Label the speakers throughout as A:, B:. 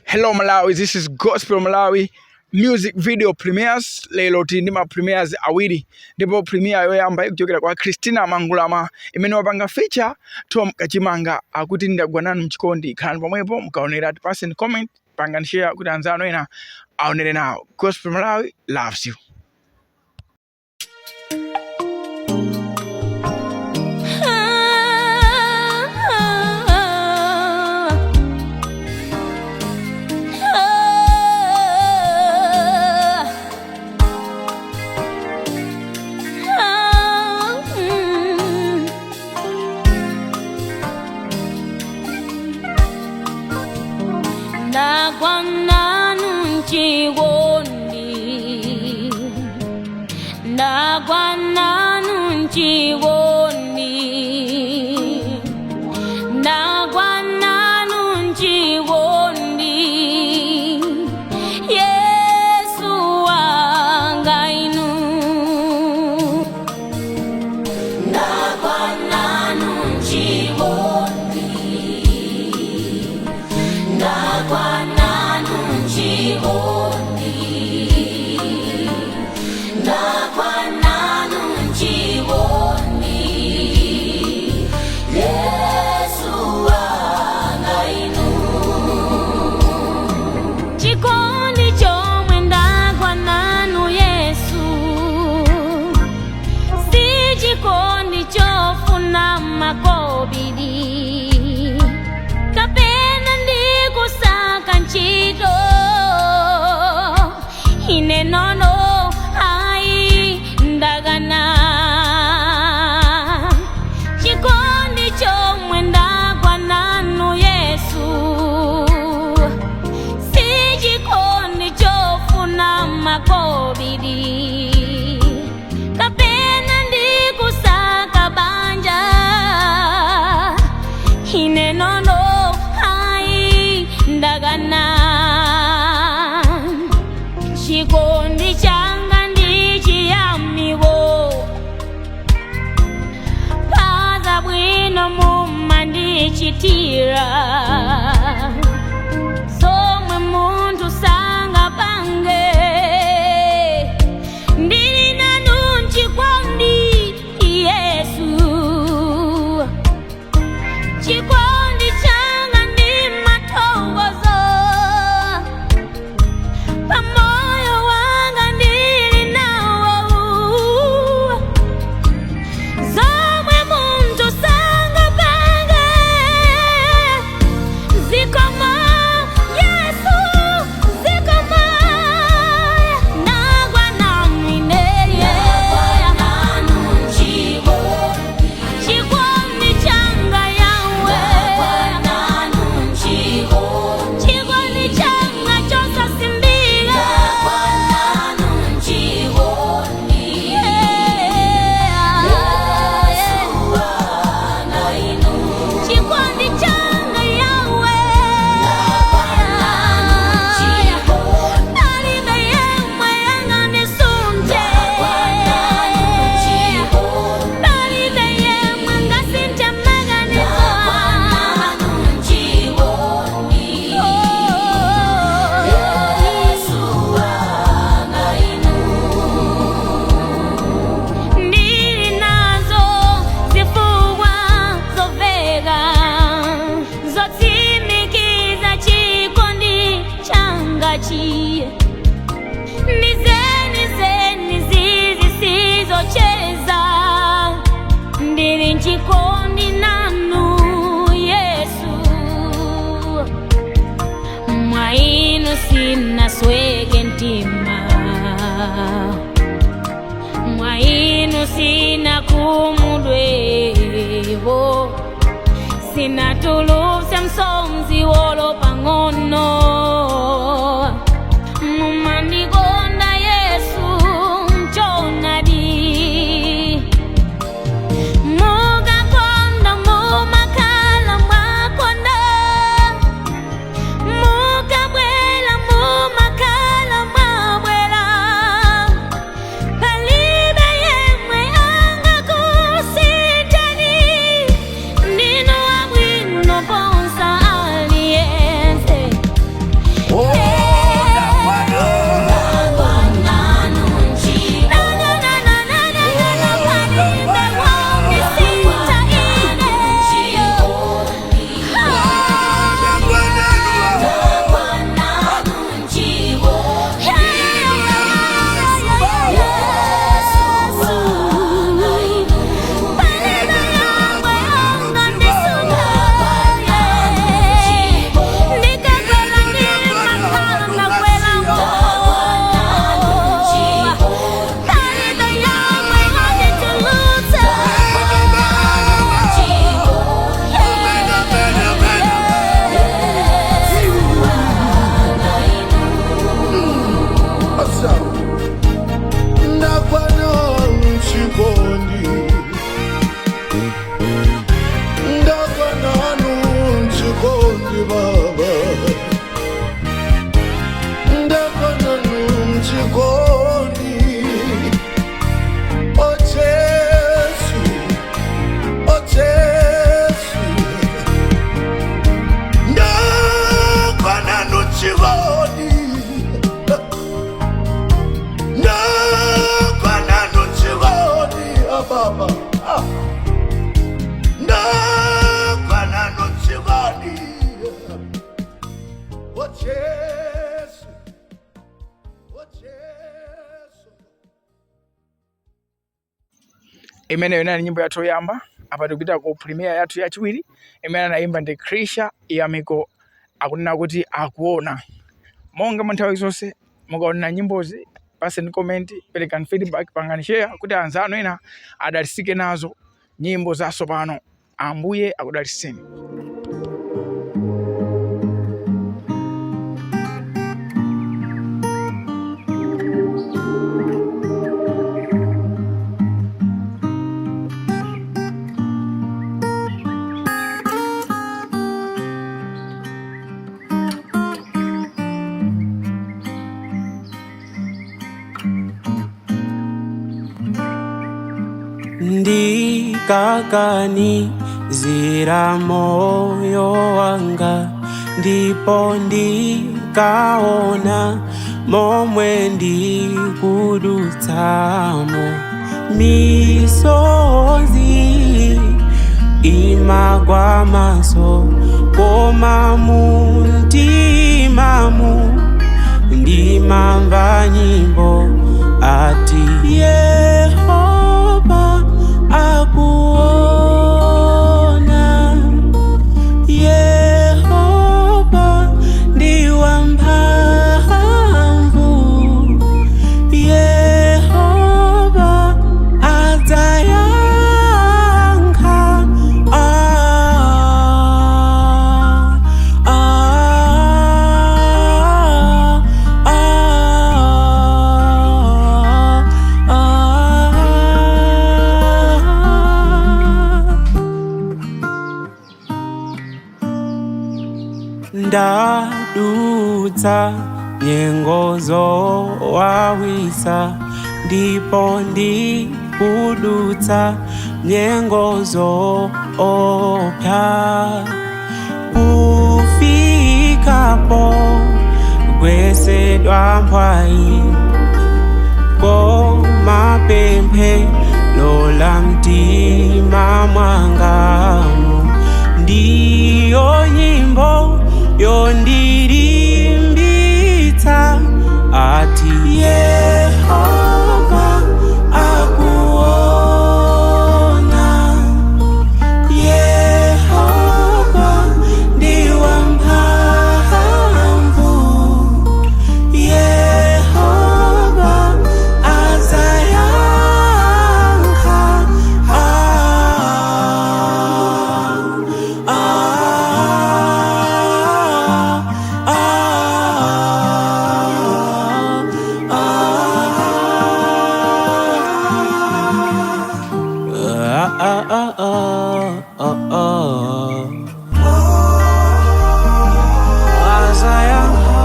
A: Hello Malawi, this is Gospel Malawi music video premieres. Lero tili ndi ma premieres awiri, ndipo premiere yoyamba ikuchokera kwa Christina Mangulama imene wapanga feature Tom Kachimanga, akuti "Ndagwa Nanu Mchikondi". Khalani pomwepo mukaonera, tipaseni comment, pangani share kuti anzanu ena aonere nawo. Gospel Malawi loves you.
B: Ndagwa nanu mchikondi, ndagwa nanu mchikondi, ndagwa nanu mchikondi, Yesu wanga inu. Ndagwa nanu mchikondi, ndagwa nanu mchikondi, ndagwa nanu mchikondi, Yesu wanga inu. Chikondi chomwe ndagwa nanu Yesu si chikondi chofuna makobidi kapena ndikusaka ntchito ine, no no, ayi, ndakana. Chikondi chomwe ndagwa nanu Yesu si chikondi chofuna makobidi kapena ndikusaka banja ine, no no, ayi, ndakana. Chikondi changa ndichiyamiko paza bwino mumandichitira zomwe munthu sangapange. Ndili nanu mchikondi Yesu, chikondi changa ndi mathokozo pamoyo wanga ndili nawo zomwe munthu sangapange. Zikomo Yesu, zikomo. Ndagwa nanu ineye, chikondi changa yawe, chikondi changa chosasimbika. Yeah. Chikondi changa yawe, palibe yemwe angandisunte, palibe yemwe angasinthe maganizo. Ndili nazo zifukwa zoveka zotsimikiza chikondi changachi, ndizenizeni zizi sizocheza. Ndili mchikondi nanu Yesu, mwainu sinasweke mtima, mwainu sina kumudwewo, sinatulutse msomzi wolo pang'ono. Mumandikonda Yesu mchonadi, mukakonda mumakhala mwakonda, mukabwela mumakhala mwabwela, palibe yemwe angakusintani. Ndinu wabwino ponsa aliyense.
C: O Jesu, o Jesu.
A: Imeneyo inali nyimbo yathu yoyamba. Apa tikupita ku premiere yathu yachiwiri imene anayimba ndi Krisha Yamiko, akunena kuti Akuona. Monga mwa nthawi zonse, mukaonera nyimbozi, paseni comment, perekani feedback, pangani share kuti anzanu ena adalitsike nazo nyimbo zatsopano. Ambuye akudalitseni.
D: Ndikaganizira moyo wanga, ndipo ndikaona momwe ndikudutsamo, misozi imagwa m'maso, koma mumtimamu ndimamva nyimbo ati Yehova akuona, Yehova ndi wamphamvu, Yehova adzayankha. Ah, ah, ah, ah, ah. Ndadutsa nyengo zowawitsa, ndipo ndikudutsa nyengo zoopsa, kufikapo kugwetsedwa mphwayi, koma pemphero la mtima mwangamu ndiyo nyimbo yondilimbitsa ati Yehova akuona, Yehova ndi wamphamvu, Yehova adzayankha. Ah, ah, ah, ah, ah, ah, ah, ah, ah. Adzayankha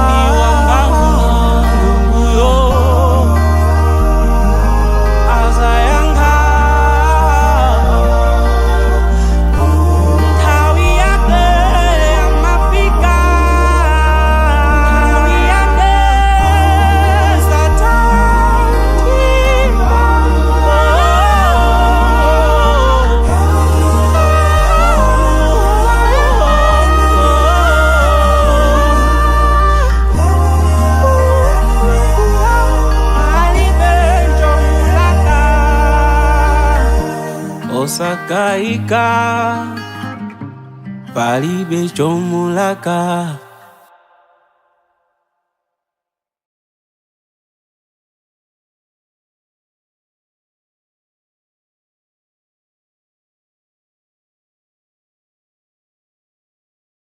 D: ndi wamphamvu Mulunguyo adzayankha nthawi yake amafika, nthawi yake satatima. Osakaika, palibe chomulaka.